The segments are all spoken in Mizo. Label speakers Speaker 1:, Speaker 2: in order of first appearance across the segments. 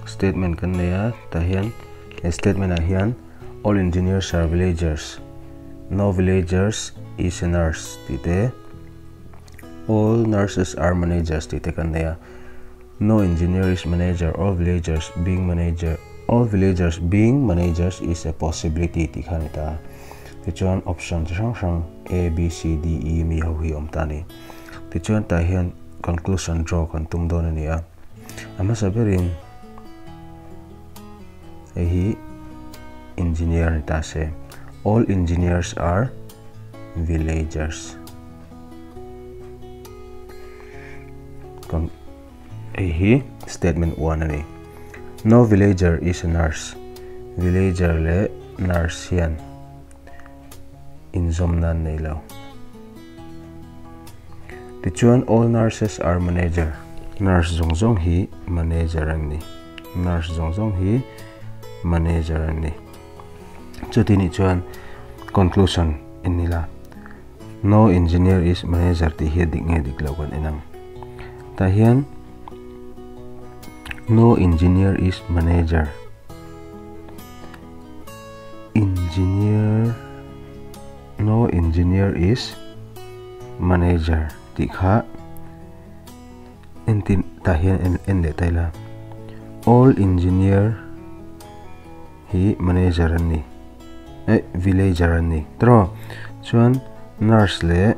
Speaker 1: Statement kan nei a, tah hian he statement ah hian all engineers are villagers, no villagers is a nurse tih te, all nurses are managers tih te kan nei a, no engineer is manager, all villagers being manager, all villagers being managers is a possibility tih kha a ni ta a. Tichuan option chi hrang hrang A, B, C, D, E mi ho hi a awm ta a ni. Tichuan tah hian conclusion draw kan tum dawn a ni a. A hmasa berin hei hi engineer ni ta se all engineers are villagers hei hi statement 1 a ni no villager is a nurse villager leh nurse hian inzawmna an nei lo. Tichuan all nurses are manager, nurse zawng zawng hi manager an ni, nurse zawng zawng hi manager an ni. Chuti nih chuan conclusion en ila, no engineer is manager tih hi a dik nge dik lo kan en ang. Tah hian no engineer is manager. Engineer No engineer is manager tih kha entin tah hian en en leh ta ila all engineer hi manager an ni eh villager an ni tawh chuan nurse leh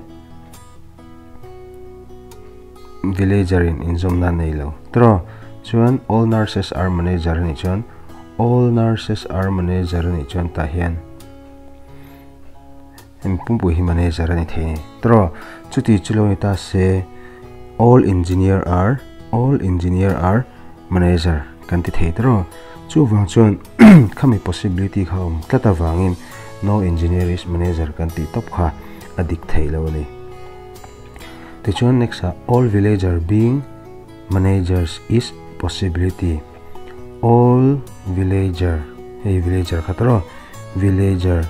Speaker 1: villager in inzawmna a nei lo tawh chuan all nurses are manager a nih chuan all nurses are manager a nih chuan tah hian Hemi pumpui hi manager a ni thei a ni. Tawh, chuti chu lo ni ta se all engineer are all engineer are manager kan ti thei tawh. Chuvang chuan khami possibility kha awm tlat avangin no engineer is manager kan tih tawp kha a dik thei lo a ni. Tichuan next ah all villager being managers is possibility all villager hei villager kha tawh villager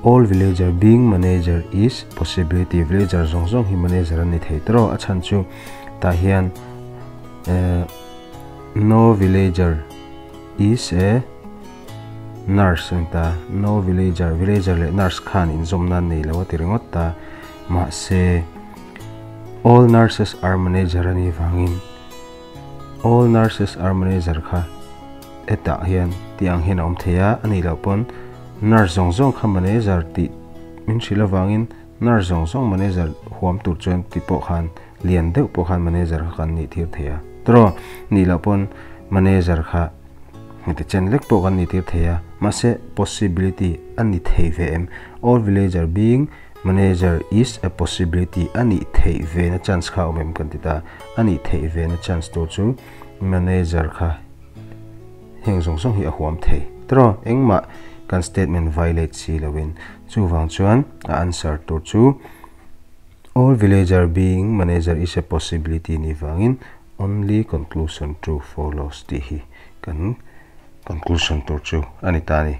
Speaker 1: All villager being manager is possibility villager zawng zawng hi manager an ni thei tawh a chhan chu tah hian eh no villager is a nurse a ni ta no villager villager leh nurse khan inzawm nan nei lo a ti ringawt ta mahse all nurses are manager a nih vangin all nurses are manager kha hetah hian tih ang hian a awm thei a a nih loh pawn Nurse zawng zawng kha manager tih min hrilh avangin nurse zawng zawng manager huam tur chuan ti pawh khan lian deuh pawh khan manager kha kan nih tir thei a. Tawh nih loh pawn manager kha heti chen lek pawh kan nih tir thei a. Mahse possibility a ni thei ve em? All villager being manager is a possibility a nih theih ve na chance kha a awm em kan ti ta. A nih theih ve na chance tur chu manager kha. Heng zawng zawng hi a huam thei. Tawh engmah kan statement violate si loin chuvang chuan a answer tur chu All villager being manager is a possibility ni vangin only conclusion true follows tih hi kan conclusion tur chu a ni ta a ni.